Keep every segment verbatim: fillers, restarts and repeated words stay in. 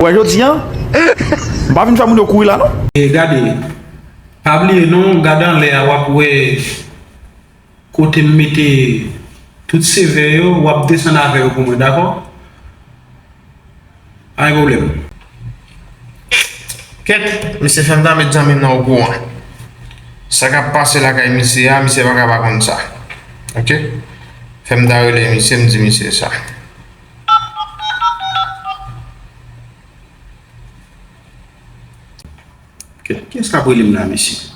Ou wè jodi a, m pa vin fè moun yo kouri la non. E gade, pa bliye non, gade anlè a, w ap wè kote m mete tout C V yo, w ap desann avè yo pou mwen, dakò? Pa gen pwoblèm. Kèt, misye fè m ta met zanmi m nan okouran. Sa k ap pase lakay misye a, misye pa ka pa konn sa. Oke? Fè m ta rele misye, m di misye sa. Kiyès k ap rele m la, mesye?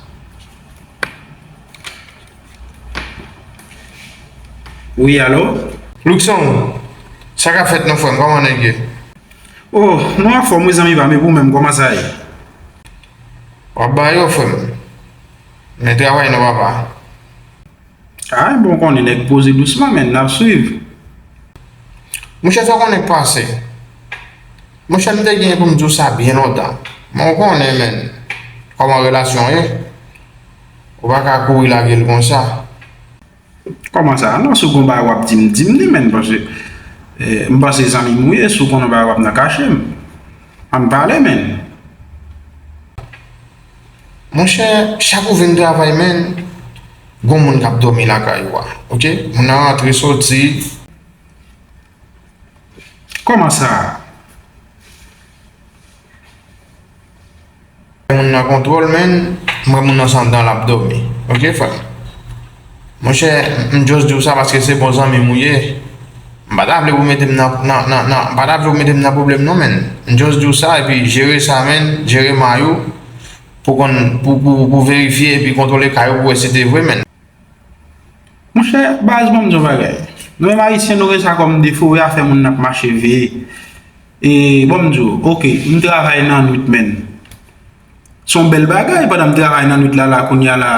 Wi, alo? Luckson, sa k ap fèt non, frè m? Kòman nèg ye? Oh, nou anfòm wi, zanmi pa m, e ou menm, kòman sa ye? W ap ba yo, frè m. Men travay non, papa. Ah, bon, konnen nèg poze dousman, men n ap swiv. Monchè, sa w konnen k pase? Monchè, m te gen pou m di w sa byen lontan. Men w konnen, men, kòman relasyon ye? Ou pa ka kouri lage l konsa. Kòman sa? Non, si w gon bagay w ap di m, di m li, men, paske, eh, m panse zanmi m ou ye, si w konnen yon bagay w ap nan kache m. Ann pale, men. Monchè, chak ou vin travay, men, gon moun k ap dòmi lakay ou a, oke? Moun nan rantre, soti. Kòman sa? Moun nan kontwòl, men, m wè moun nan se anndan l ap dòmi, oke, frè m? Monchè, m just di w sa paske se bon zanmi m ou ye. M pa ta vle pou mete m nan, nan, nan, nan, m pa ta vle pou mete m nan pwoblèm non, men. M just di w sa, epi jere sa, men, jere may ou, pou konn, pou, pou, pou verifye epi kontwole kay ou pou wè si te vre, men. Monchè, baz, ban m di w bagay. Nou menm Ayisyen, nou gen sa kòm defo, e afè moun n ap mache veye. E, ban m di w, oke, m travay nan nwit, men. Se yon bèl bagay, pandan m travay nan nwit la, la, kounye a la,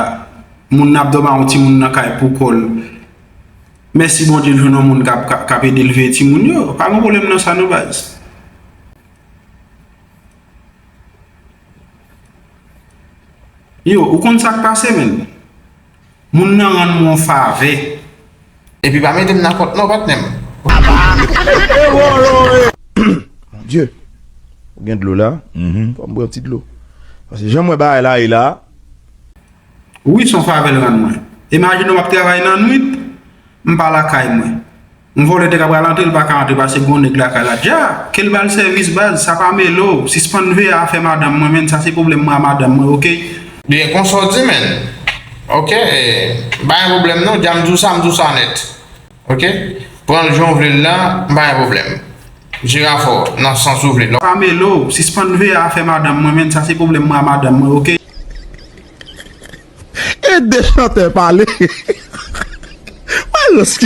moun nan ap dòmi a yon timoun nan kay pou kò l. Mèsi Bondye, l jwenn yon moun k ap, k ap, k ap ede l veye timoun yo. Pa gen pwoblèm nan sa non, baz. Yo, ou konn sa k pase, men? Moun nan rann mwen yon favè. Epi pa mete m nan kont non, patnè m. Mon Dieu. Ou gen dlo la? Mhm. Fò m bwè yon ti dlo. Paske jan m wè bagay la ye la. Wi, se yon favè l rann mwen. Imajine w ap travay nan nwit, m pa lakay mwen. Yon vòlè te ka pral antre, l pa ka antre paske gon nèg lakay la. Dja, ke l ba l sèvis baz, sa pa mele w. Sispann veye afè madanm mwen, men, sa se pwoblèm mwen a madanm mwen, oke? Byen, konsa w di, men. Oke, eh, pa gen pwoblèm non, dja m di w sa, m di w sa nèt. Oke? Pran l jan w vle l la, pa gen pwoblèm. Jere afè w nan sans ou vle. Pa mele w, sispann veye afè madanm mwen, men, sa se pwoblèm mwen a madanm mwen, oke? Ede chantè pale. Wè lòs ki